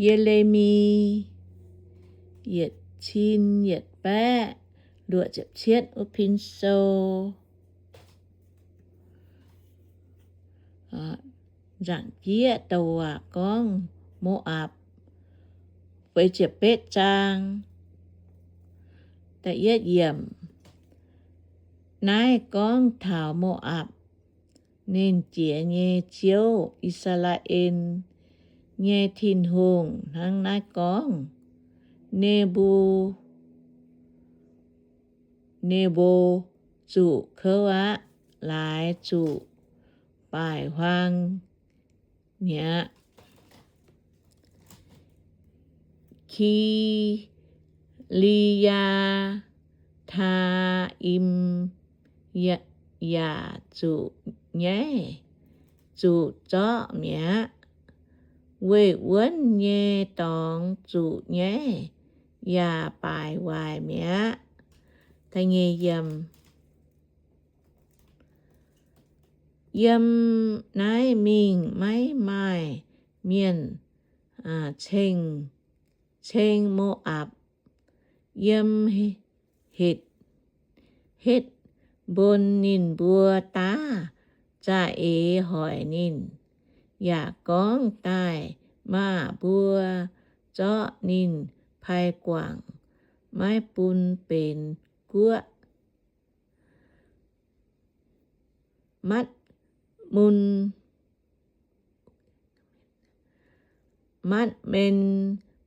Ye^le^mi yietc cin yietc baeqv luoqc ziepc cietv wuov pin sou. Nzaangc jieqv douc waac gorngv Mo^apc, feix ziepc betv zaang. Da'yietv yiemc. Naaiv gorngv taux Mo^apc, ninh jiex nyei ziouv, I^saa^laa^en nyei Tin-Hungh, hnangv naaiv gorngv, Nebu Nebo zuqc kouv aqv. Laaix zuqc baaic huaang mi'aqv. Ki^li^yaa^taa^im yaac zuqc nyaiv, zuqc zorqv mi'aqv. Weih wuonv nyei dorngx zuqc nyaiv yaac baaic waaic mi'aqv. Yiem naaiv mingh maiv maaih mienh ceng Mo^apc. Yiem Hetc, Hetc^mbon ninh mbuo daav za'eix hoic ninh, yaac gorngv daaih maah mbuo, zorqv ninh pai guangc, maiv bun benx guoqv. Matv mun, Matv^men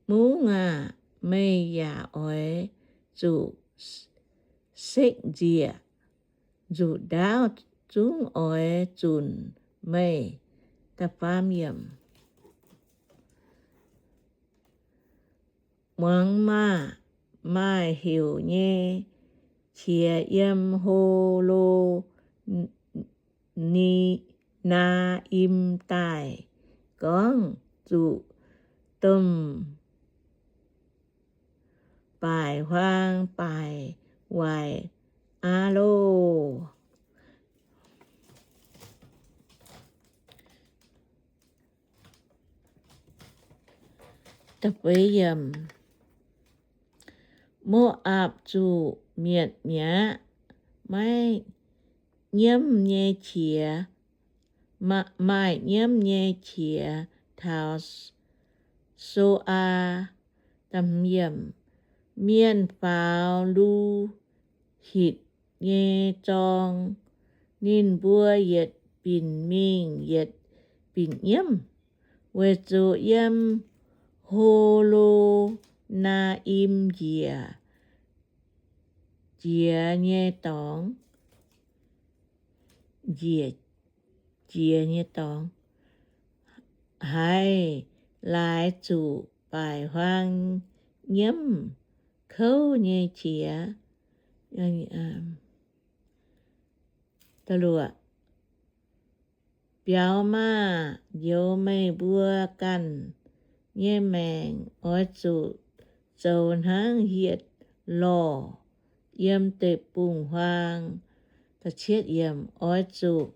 Mungv aah! Meih yaac oix zuqc sekv nzieqc. Nzuqc ndaauv zungv oix zunc meih. Muangx maah! Maaih heuc nyei qiex yiem Ho^lo^naa^im daaih, gorngv, Zuqc domh baaic huaang baaic waaic aqv loh. Mo^apc zuqc mietc mi'aqv. Maiv nyiemv nyei qiex, maaih nyiemv nyei qiex taux So^aa. Mienh faaux Lu^hitc nyei zorng, ninh mbuo yietc binc mingh yietc binc nyiemv, weic zuqc yiem Ho^lo^naa^im njiec, jiex nyei dorngx, njiec, jiex nyei dorngx, haiz laaix zuqc baaic huaang nyiemv kouv nyei qiex. Biaux maah! Njoux meih mbuo ganh nyei maengc oix zuqc zoux hnangv hieh lorh yiem deic-bung-huaang. Oix zuqc,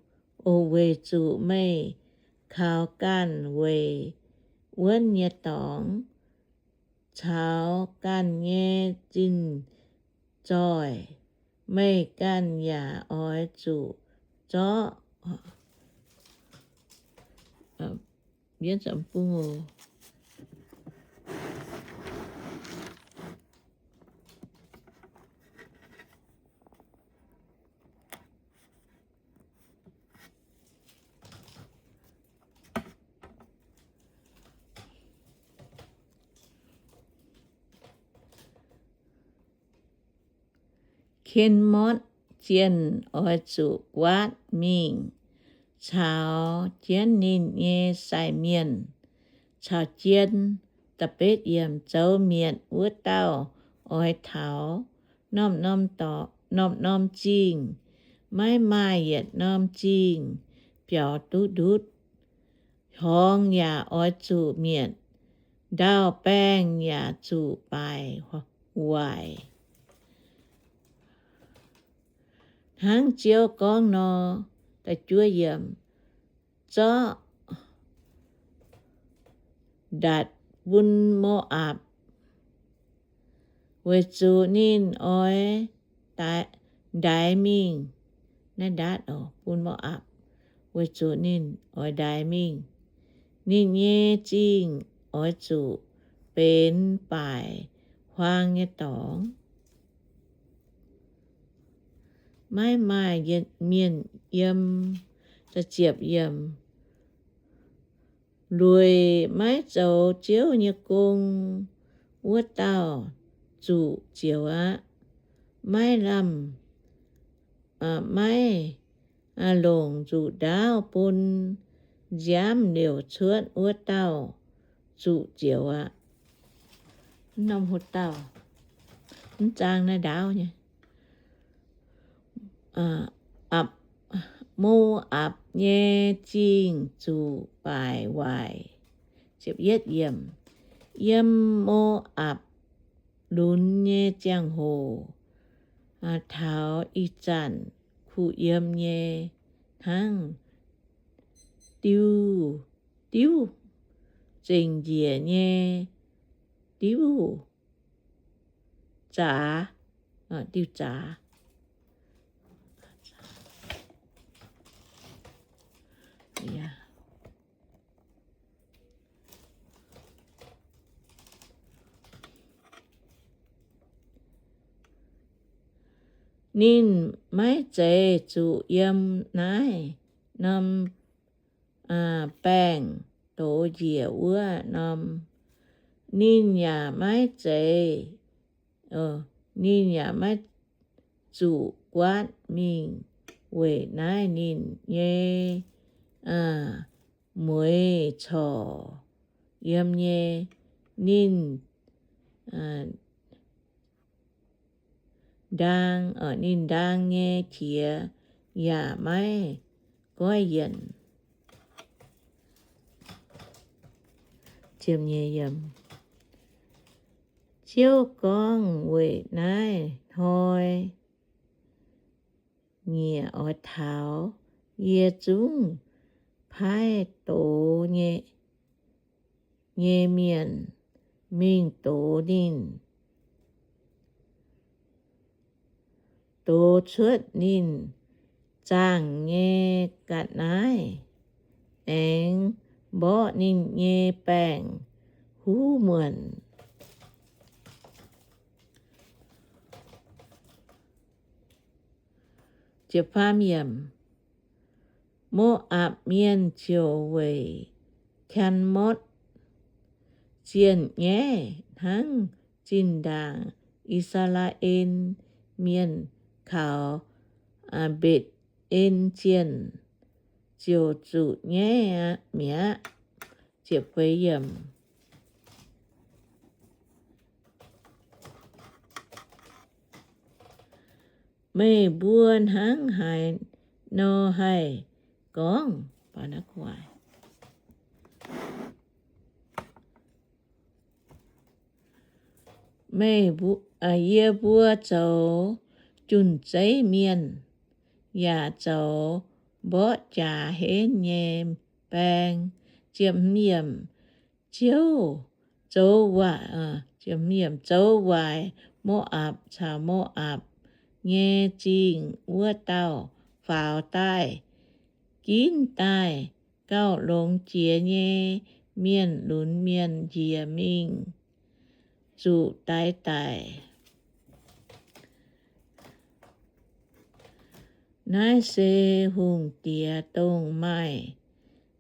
o weic zuqc meih kaux ganh weic wuonv nyei dorngx caux ganh nyei zinh zoih, meih ganh yaac oix zuqc zorqv. Ken^motv Zienh oix zuqc guaatv mingh caux jienv ninh nyei sai mienh caux jien. Zoux mietc wuov dauh oix taux norm-norm zingh. Maiv maaih yietc norm zingh biaux duqv ndutv. Horngz yaac oix zuqc mietc, ndau-baengh yaac zuqc baaic waaic. Hnangv Ziouv gorngv nor, zorqv ndatc bun Mo^apc, weic zuqc ninh oix ndaix mingh. Naaiv ndaatv oc, bun Mo^apc, weic zuqc ninh oix ndaix mingh. Ninh nyei zingh oix zuqc benx baaic huaang nyei dorngx, maiv maaih mienh yiem. Lueic maiv zoux Ziouv nyei gong wuov dauh zuqc zioux aqv. Maiv lamh, maiv longc nzuqc ndaauv bun nziaamv liouc cuotv wuov dauh zuqc zioux aqv. Norm hov dauh, mv zaang naaiv ndaauv nyei. Mo^apc nyei zingh zuqc baaic waaic. Yiem Mo^apc lunx nyei ziangh hoc, taux ih zanc kuh yiem nyei hnangv diuv, diuv zengc njiec nyei diuv zaax, diuv zaax. Ninh maiv zeiz zuqc yiem naaiv norm baengc dox njiec wuov norm. Ninh yaac maiv zeiz, ninh yaac maiv zuqc guaatv mingh weic naaiv ninh nyei mueiz corc yiem nyei. Ninh ndaang, ninh ndaang nyei qiex yaac maiv goiv yienc. Ziouv gorngv, weic naaiv hnoi nyiec oix taux, yie zungv paaiv doz nyei mienh mingh dox ninh, dox cuotv ninh zaangc nyei ga'naaiv, aengx mborqv ninh nyei baengc huv muonc. Mo^apc Mienh ziouc weic Kamotv Zienh nyaiv hnangv zinh ndaangc I^saa^laa^en Mienh kaux Mbetc^en Zienh ziouc zuqc nyaiv aqv mi'aqv. Meih mbuo hnangv haaix nor haih gorngv? Meih, yie mbuo zoux jun-zeiv mienh, yaac zoux mborqv jaax henv nyei baeng. Ziouv zoux waaic, zoux waaic Mo^apc nyei zingh wuov dauh faaux daaih, ginv daaih gauh longx jiex nyei mienh lunx mienh njiec mingh zuqc daix daic. Naaiv se hungh diex dongh maaih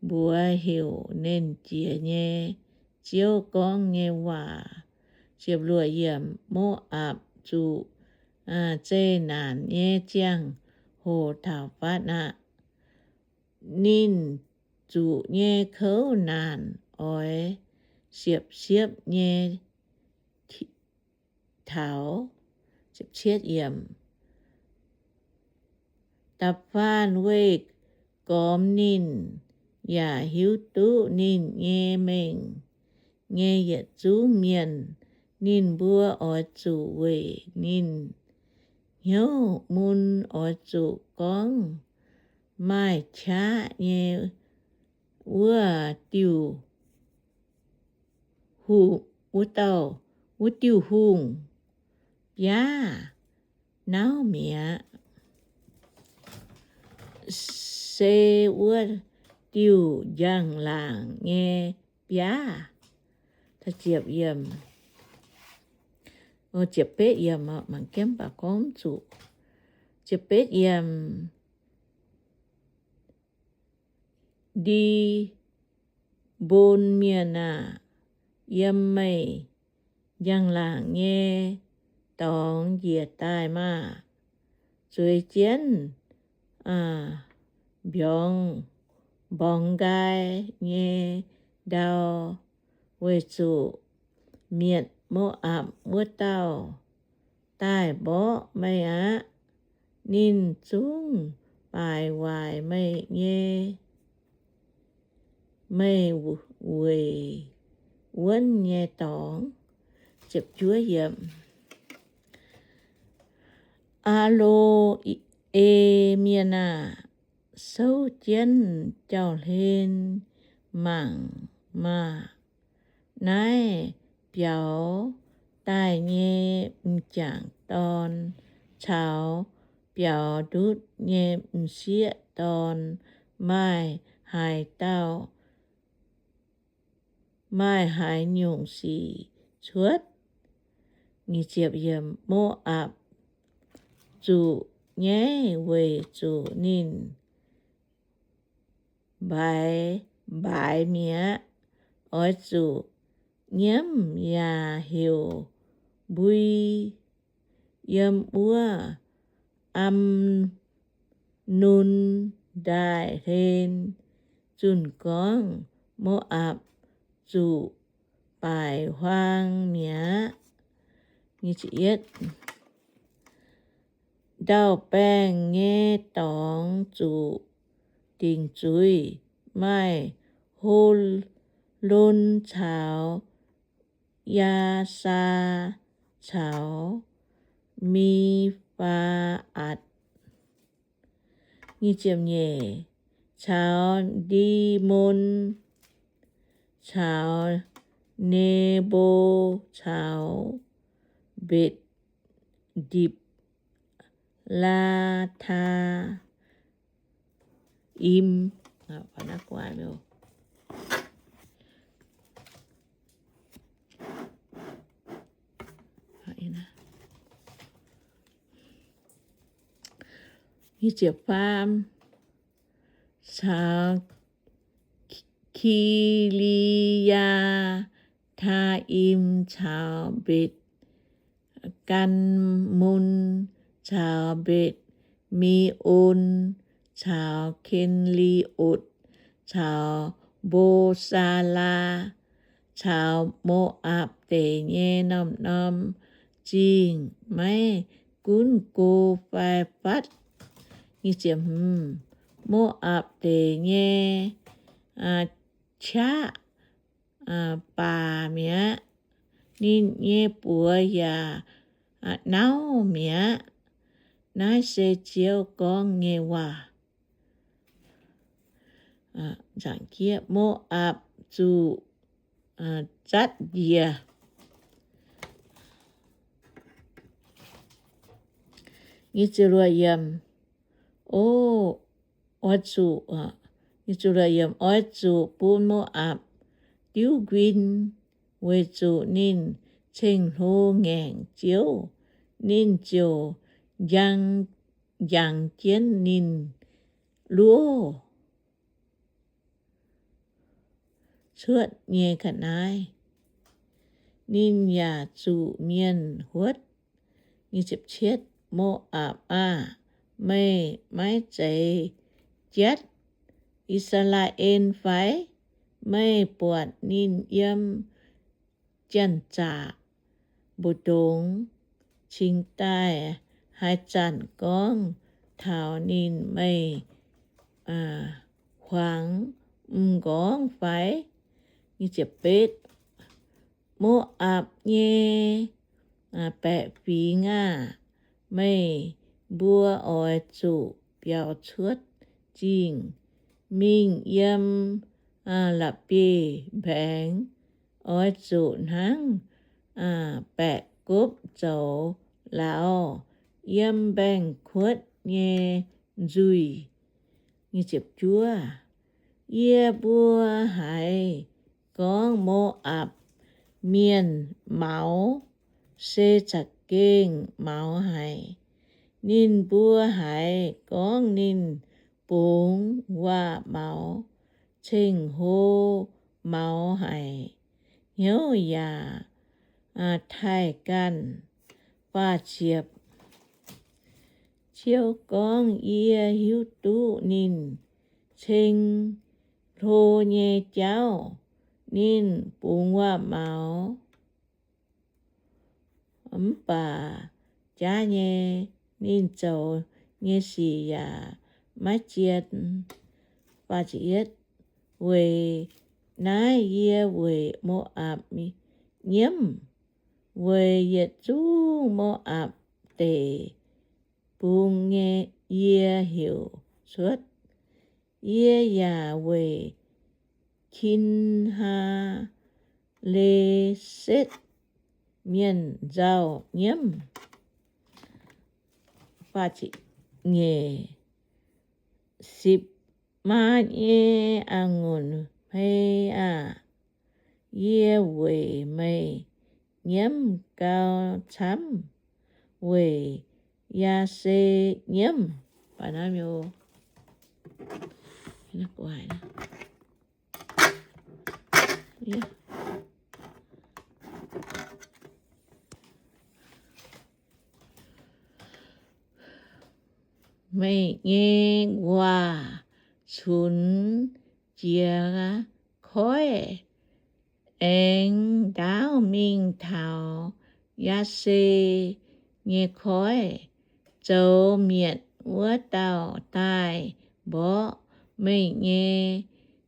mbuox heuc Nernh Jiex nyei Ziouv gorngv nyei waac. Mo^apc zuqc zeqc naanc nyei ziangh hoc taux fatv aqv. Ninh zuqc nyei kouv naanc oix siepv-siepv nyei taux. Da'faanh weih gormx ninh yaac hiuv duqv ninh nyei mengh nyei yietc zungv mienh. Ninh mbuo oix zuqc weic ninh hnyouv mun oix zuqc gorngv maaih qaqv nyei wuov diuh hungh, wuov dauh, wuov diuh hungh biaav nauv mi'aqv. Se wuov diuh njang-laangc nyei biaav. Ziepc betv yiem, mangc jienv mv zuqc. Ziepc betv yiem, Ndi- mbon mienh aah! Yiem meih njang-laangc nyei dorngx njiec daaih maah! Zueiz jienv mbiorngz, mborngz nqaai nyei ndau, weic zuqc mietc Mo^apc wuov dauh daaih mborqv meih aqv. Ninh zungv baaic waaic meih nyei, meih weic wuonv nyei dorngx. Aa^lo^e Mienh aah! Souv jienv jauv-hlen mangc maah! Naaiv biaux daaih nyei m'jangc dorn caux biaux ndutv nyei m'sieqv dorn maaih haaix dauh, maaih haaix nyungc sic cuotv? Mo^apc zuqc nyaiv weic zuqc ninh mbaaix, mbaaix mi'aqv. Oix zuqc nyiemv yaac heuc mbui yiem wuov Am^nun Ndaaih Hlen zunh gorngv Mo^apc zuqc baaic huaang mi'aqv. Ndau-baengh nyei dorngx zuqc dingc zuiz, maaih Ho^lon caux Yaa^saa caux Mi^faa^atc, caux Ndi^mon caux Ne^mbo caux Mbetc Ndipc laa^taa^im. Caux Ki^li^yaa^taa^im caux Mbetc Gan^mun caux Mbetc Me^on caux Ken^li^otc caux Mbo^saa^laa, caux Mo^apc deic nyei norm-norm zingh, maiv gunv go fai fatv. Mo^apc deic nyei qaqv baac mi'aqv. Ninh nyei buoz yaac nauv mi'aqv. Naaiv se Ziouv gorngv nyei waac. Mo^apc zuqc zatv njiec. Oix zuqc, oix zuqc bun Mo^apc diuv nquin, weic zuqc ninh ceng-hlo ngaengc Ziouv. Ninh ziouc njang, njangx jienv ninh luov cuotv nyei ga'naaiv. Ninh yaac zuqc mienh huotv. Mo^apc aah! Meih maiv zeiz jatv I^saa^laa^en fai? Meih buatc ninh yiem janx-zaqc mbu'ndongx cingx daaih haaix zanc gorngv taux ninh, meih huangx m'nqorngv fai? Mo^apc nyei baeqc fingx aah! Meih mbuo oix zuqc biaux cuotv zingh mingh yiem La'bieiv-mbaengx. oix zuqc hnangv baeqc gopv zoux lauz yiem mbaengx-kuotv nyei nzuih. Yie mbuo haiz gorngv Mo^apc Mienh maux, se za'gengh maux haic. Ninh mbuo haiz gorngv ninh bungx waac-maux, ceng-hlo maux haic, hnyouv yaac taaih ganh. Ziouv gorngv, Yie hiuv duqv ninh ceng-hlo nyei jauv. Ninh bungx waac-maux, mv baac jaav nyei, ninh zoux nyei sic yaac maiv zien. Weic naaiv yie weic Mo^apc nyiemv, weic yietc zungv Mo^apc Deic-Bung nyei yie heuc cuotv. Yie yaac weic Kin^haa^le^setv Mienh nzauh nyiemv. Nyeic, Sipc^maa nyei a'ngunc hmei aah! Yie weic meih nyiemv gau camv weic Yaase nyiemv. Meih nyei waac cunx jiex koiv, aengx ndaauv mingh taux Yaase nyei koiv. Zoux mietc wuov dauh daaih mborqv meih nyei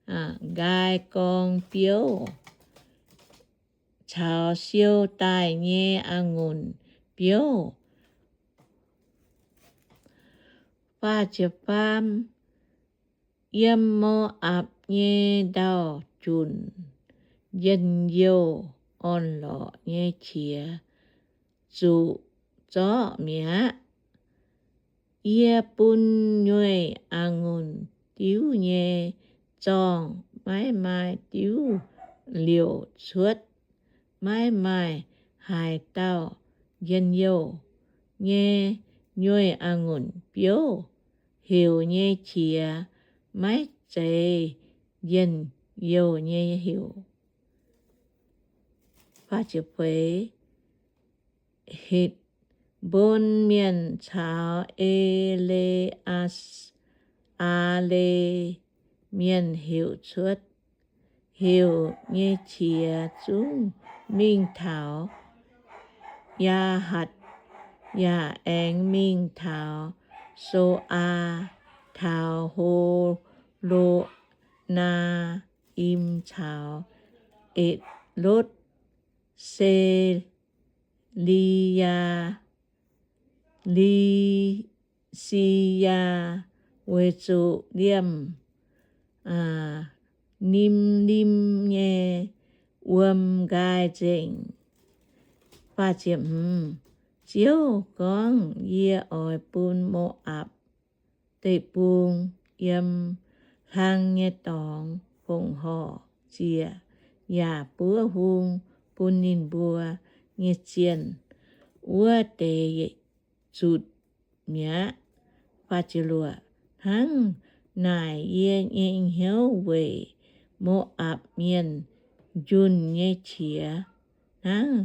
nqaai gorng biouv caux siou daaih nyei a'ngunc biouv. Yiem Mo^apc nyei ndau-junc, njien-youh orn-lorqc nyei qiex zuqc zorqv mi'aqv. Yie bun nyueih a'ngunc diuv nyei zorngh maiv maaih diuv liouc cuotv. Maiv maaih haaix dauh njien-youh nyei nyueih a'ngunc biouv heuc nyei qiex maiv zeiz njien-youh nyei heuc. He^aa^le^mbon Mienh caux E^le^aa^le Mienh heuc cuotv. Heuc nyei qiex zungv mingh taux Yaahatc, yaac aengx mingh taux So^aa, taux Ho^lo^naa^im caux Eth^lotv, Se^li^yaa, Li^si^yaa, weic zuqc liemh Nim^lim nyei wuom nqaai nzengc. Ziouv gorngv, Yie oix bun Mo^apc Deic-Bung yiem hlang nyei dorngx fongc horc ziec, yaac buov hung bun ninh mbuo nyei zienh wuov deix zutc mi'aqv. Hnangv naaic yie nyei hnyouv weic Mo^apc Mienh njunh nyei qiex hnangv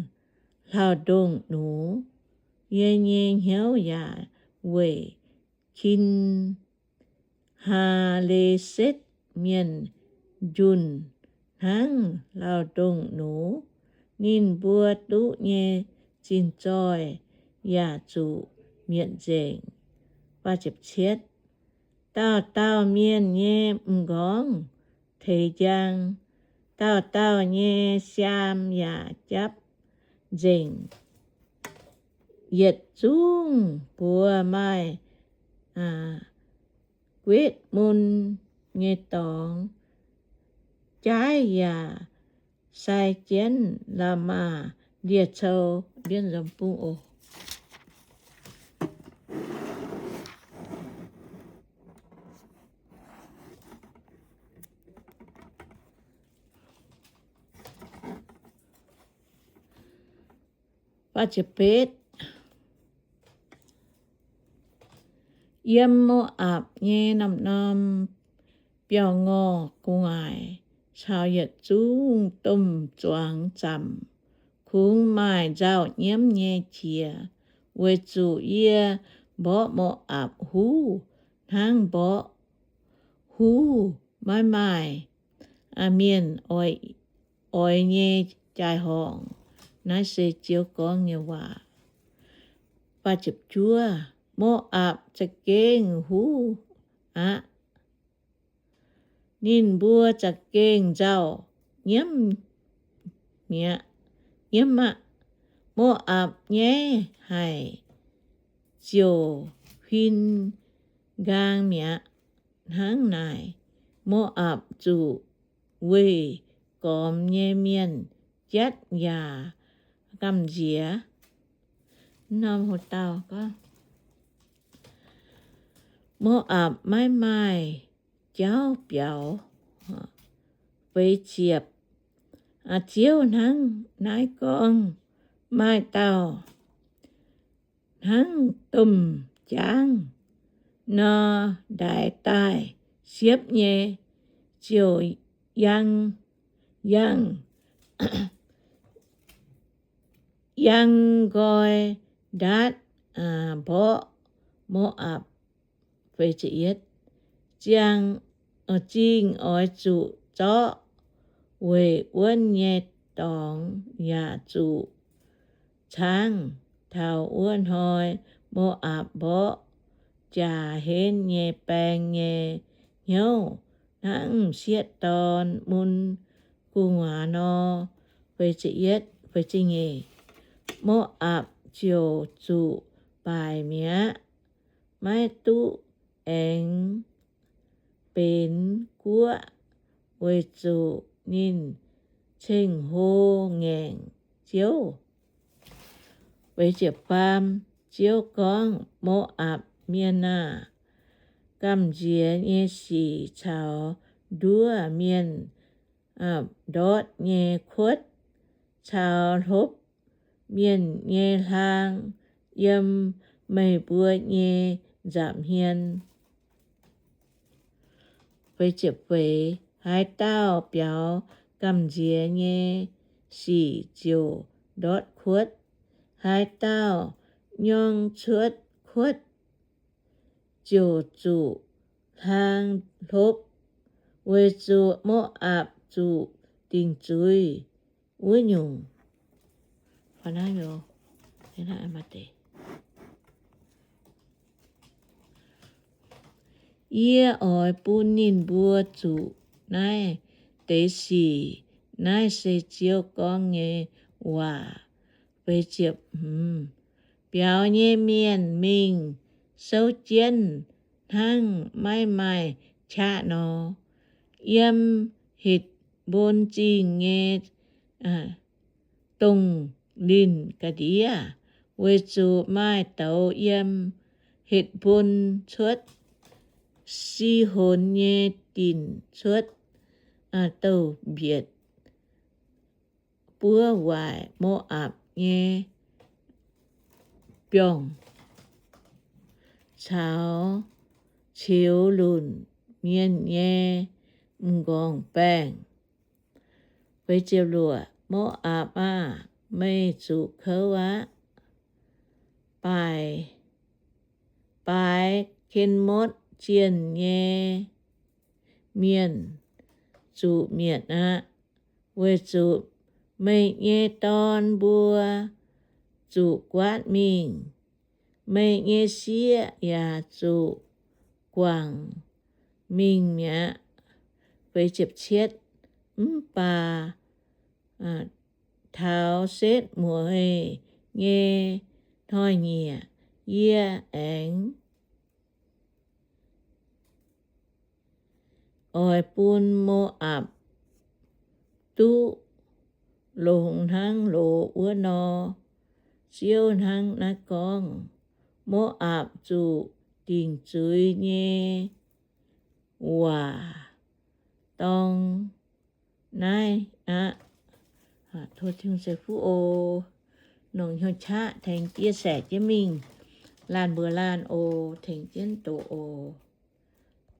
hlauv-ndongh nux. Yie nyei hnyouv yaac weic Kin^haa^le^setv Mienh njunh hnangv hlauv-ndongh nux. Ninh mbuo duqv nyei zinh zoih yaac zuqc mietc nzengc. Dauh dauh mienh nyei m'nqorngv teix njang, dauh dauh nyei siaam yaac japv nzengc. Yietc zungv buoz maaih guetv mun nyei dorngx, jaaiv yaac sai jienv Laa^maa ndie-cou. Mbienv nzom bung oc. Yiem Mo^apc nyei norm-norm biauv-ngorh gu'nguaaic caux yietc zungv domh zuangx zamc, kungx maaih nzauh nyiemv nyei qiex, weic zuqc yie mborqv Mo^apc huv hnangv mborqv huv maiv maaih mienh oix nyei jaai-horngc. Naaiv se Ziouv gorngv nyei waac. Mo^apc za'gengh huv aqv. Ninh mbuo za'gengh nzauh nyiemv mi'aqv, nyiemv aqv. Mo^apc nyaiv haic ziouc huin nqaang mi'aqv. Hnangv naaic, Mo^apc zuqc weih gormx nyei mienh jatv yaac gamh nziex. Mo^apc maiv maaih jauv biaux. Feix ziepc. Ziouv hnangv naaiv gorngv, maaih dauh hnangv domh jaangv nor, ndaix daaih siepv nyei, ziouc yangh, yangh, yangh nqoi ndaatv mborqv Mo^apc. Zingh oix zuqc zorqv weic wuonv nyei dorngx yaac zuqc caangv. Taux wuov hnoi Mo^apc mborqv jaax henv nyei baeng nyei hnyouv hnangv m'sieqv dorn mun gu'nguaaz nor. Mo^apc ziouc zuqc baaic mi'aqv, maiv duqv aengx benx guoqv, weic zuqc ninh ceng-hlo ngaengc Ziouv. Ziouv gorngv, Mo^apc mienh aah! Gamh nziex nyei sic caux nduov mienh ndortv nyei kuotv caux hlopv mienh nyei hlaang yiem meih mbuo nyei nza'hmien. Haaix dauh biaux gamh nziex nyei sic ziouc ndortv kuotv. Haaix dauh nyorng cuotv kuotv ziouc zuqc hlaang hlopv, weic zuqc Mo^apc zuqc dingc zuiz wuov nyungc. Yie oix bun ninh mbuo zuqc naaiv deix sic. Naaiv se Ziouv gorngv nyei waac. Biaux nyei mienh mingh souv jienv hnangv maiv maaih qaqv nor, yiem Hetc^mbon Zingh nyei dongh linh ga'ndiev, weic zuqc maaih douz yiem Hetc^mbon cuotv, Si^honx nyei dinc cuotv, douh mbietc buov waaic Mo^apc nyei biorngh caux ceux lunc mienh nyei m'nqorngv baengh. Mo^apc aah! Meih zuqc kouv aqv. Baaix, baaix Ken^motv Zienh nyei mienh zuqc mietc aqv, weic zuqc meih nyei dorn mbuo zuqc guaatv mingh. Meih nyei sieqv yaac zuqc guangc mingh mi'aqv. Mv baac taux setv mueiz nyei hnoi-nyieqc yie aengx oix bun Mo^apc duqv longx hnangv loz wuov nor. Ziouv hnangv naaiv gorngv. Mo^apc zuqc dingc zuiz nyei waac dorng naaiv aqv. Tov Tin-Hungh ceix fuqv oc. Longc hnyouv qaqv tengx chia sẻ jienv mingh, laanh mbuox laanh oc, tengx jienv doqc oc.